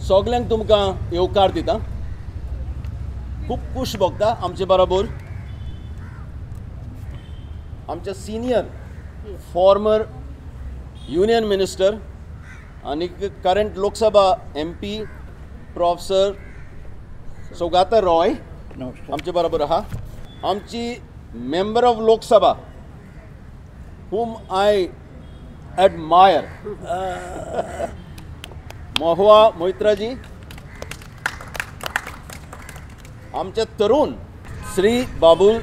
सगल्यांक तुमकां येवकार दिता. खूब खूश भोगता आमचे बरोबर आमचे सिनियर फॉर्मर युनियन मिनिस्टर आनी current Lok Sabha MP professor Saugata Roy आमचे बरोबर आहा. आमची member of Lok Sabha whom I admire Mahua Moitra ji, आमचे तरुण Shri Babul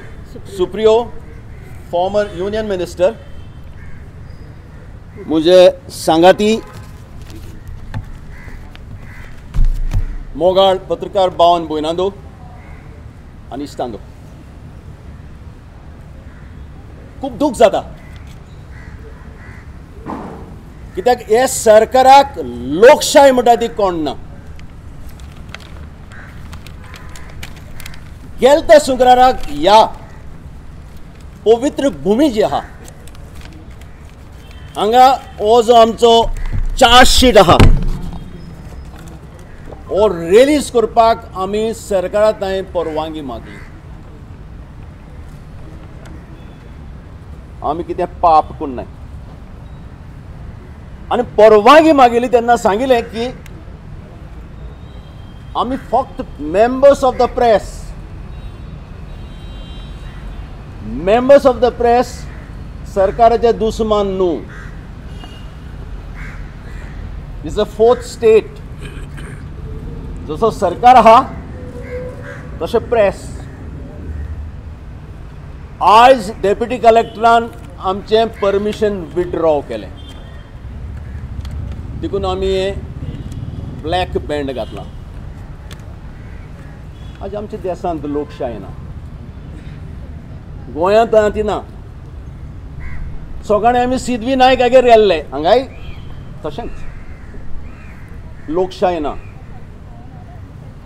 Supriyo former union minister, मुझे सांगाती मोगाळ पत्रकार बावन बोयनांदो आनी इश्टांदो, खूब दूख जाता कित्याक हे सरकाराक लोकशाय म्हणटा ती कोण ना. गेल त्या शुक्राराक ह्या पवित्र भूमी जी आहा हांगा हो जो आमचो चार्जशीट आहा हो रिलीज करपाक आमी सरकारा थंय परवानगी मागली. आमी कितें पाप करूंक नाय आनी परवानगी मागिल्ली तेन्ना सांगिल्लें की आमी फक्त members of the press, members of the press सरकाराचे दुस्मान न्हू. Is a fourth state. जसो सरकार आहा तशें प्रेस. आयज डेप्युटी कलेक्टरान आमचें परमिशन विथड्रॉ केलें देखून आमी हें ब्लॅक बँड घातलां. आज आमच्या देशांत लोकशाय ना, गोंयांत ती ना. सगळ्यांनी आमी सिद्धी नायक हागेर गेल्ले, हांगाय तशेंच लोकशाय ना.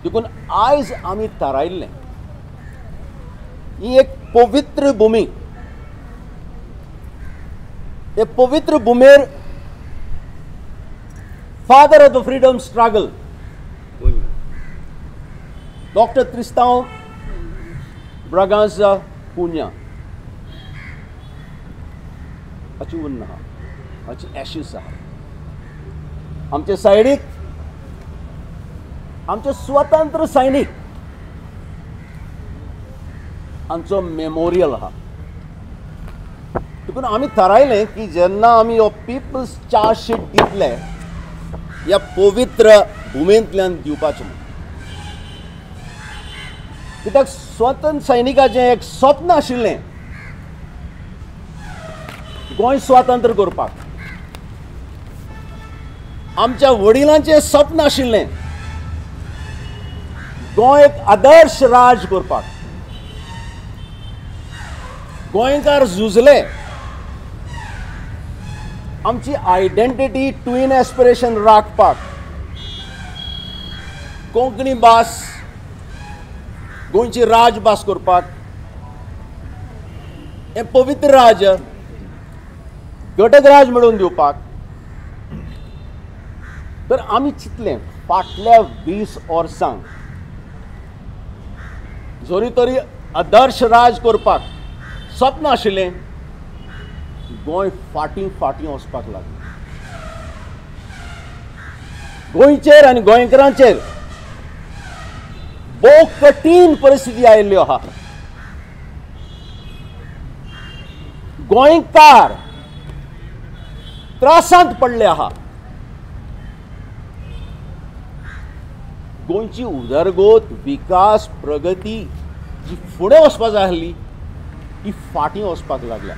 देखून आयज आमी थारायल्लें ही एक पवित्र भूमी, हे पवित्र भुमेर father of the freedom struggle doctor Tristao Braganza Cunha हाची उन्न आहा, हाची एशीस आहा. आमचे सायडीक आमचे स्वतंत्र सैनीक आमचो मेमोरियल आहा. देखून आमी थारायलें की जेन्ना आमी हो पिपल्स चार्जशीट दितले ह्या पवित्र भुमेंतल्यान दिवपाचें म्हूण. कित्याक स्वतंत्र सैनिकाचें एक स्वप्न आशिल्लें गोंय स्वातंत्र्य करपाक. आमच्या वडिलांचें स्वप्न आशिल्लें गोंय एक आदर्श राज करपाक. गोंयकार झुजले, आमची आयडेंटिटी ट्विन एस्पिरेशन राखपाक, कोंकणी भास गोंयची राजभास करपाक, हें पवित्र राज्य घटक राज मेळोवन दिवपाक. तर आमी चिंतलें फाटल्या 20 वर्सांक जरी तरी आदर्श राज करपाक स्वप्न आशिल्लें, गोंय फाटीं फाटीं वचपाक लागलें. गोंयचेर आनी गोंयकारांचेर भोव कठीण परिस्थिती आयिल्ल्यो आहा. गोंयकार त्रासांत पडले आहा. गोंयची उदरगत, विकास, प्रगती जी फुडें वचपा जाय आसली ती फाटीं वचपाक लागल्या.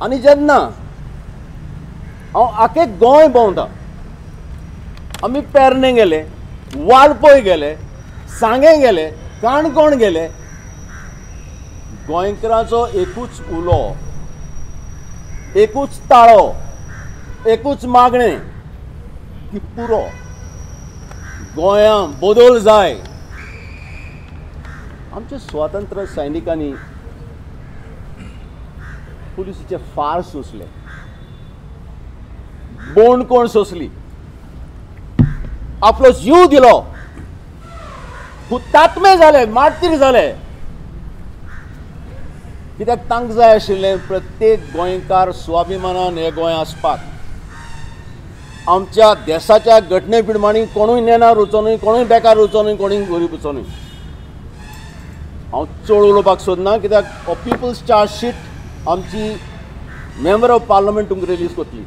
आनी जेन्ना हांव आखे गोंय भोंवता, आमी पेरणे गेले, वाळपय गेले, सांगें गेले, काणकोण गेले, गोंयकारांचो एकूच उलो, एकूच ताळो, एकूच मागणें की पुरो गोंया बदल जाय. आमच्या स्वातंत्र्य सैनिकांनी पुलिसीचे फार सोंसले, बोंड कोण सोंसली, आपलो जीव दिलो, हुतात्मे जाले, मार्तीर जाले. कित्याक तांकां जाय आशिल्लें प्रत्येक गोंयकार स्वाभिमानान हे गोंय आसपाक. आमच्या देशाच्या घटने प्रमाणे कोणूय नेणार वचो न्हय, कोणूय बेकार वचो न्हय, कोणूय गरीब वचो न्हय. हांव चड उलोवपाक सोदना कित्याक हो पिपल्स चार्जशीट आमची मेंबर ऑफ पार्लमेंट तुमकां रिलीज करतली.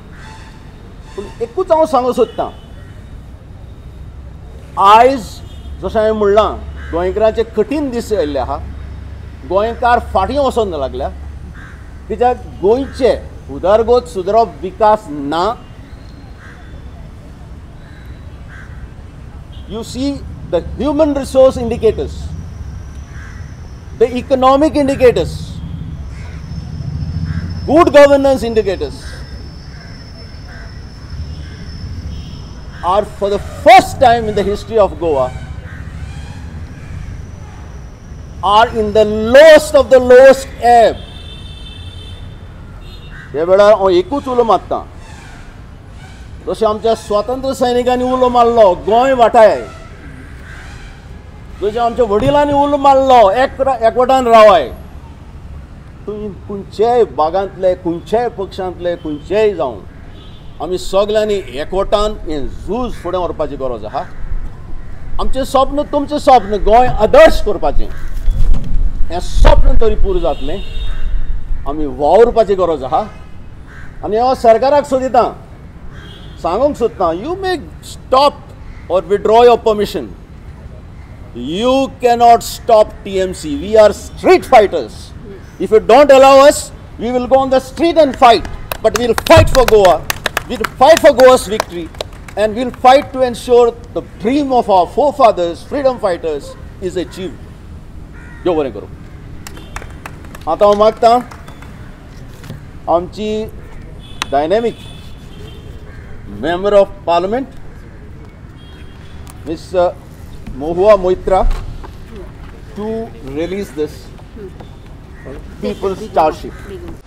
पूण एकूच हांव सांगूंक सोदतां, आयज जशें हांवें म्हणलां गोंयकारांचे कठीण दीस आयिल्ले आहा. गोंयकार फाटीं वचोन लागल्या कित्याक गोंयचे उदरगत सुदरप विकास ना. You see the human resource indicators, the economic indicators, good governance indicators are for the first time in the history of Goa are in the lowest of the lowest ebb. हे वेळार हांव एकूच उलो मारता, जशें आमच्या स्वातंत्र्य सैनिकांनी उलो मारलो गोंय वाटाय, जशें आमच्या वडिलांनी उलो मारलो एकवटान रावाय, तुमी खंयच्याय भागांतले, खंयच्याय पक्षांतले, खंयचेय जावं, आमी सगल्यांनी एकवटान हें झूज फुडें व्हरपाची गरज आहा. आमचें स्वप्न, तुमचें स्वप्न गोंय आदर्श करपाचें, हें स्वप्न तरी पुरो जातलें. आमी वावुरपाची गरज आहा. आनी हांव सरकाराक सोदितां, सांगूंक सोदतां, you may stop or withdraw your permission, you cannot stop TMC. We are street fighters. If you don't allow us, we will go on the street and fight. But we will fight for Goa. We will fight for Goa's victory, and we will fight to ensure the dream of our forefathers, freedom fighters, is achieved. देव बरें करूं. आतां हांव मागतां आमची dynamic member of parliament miss Mahua Moitra to release this people's charge sheet.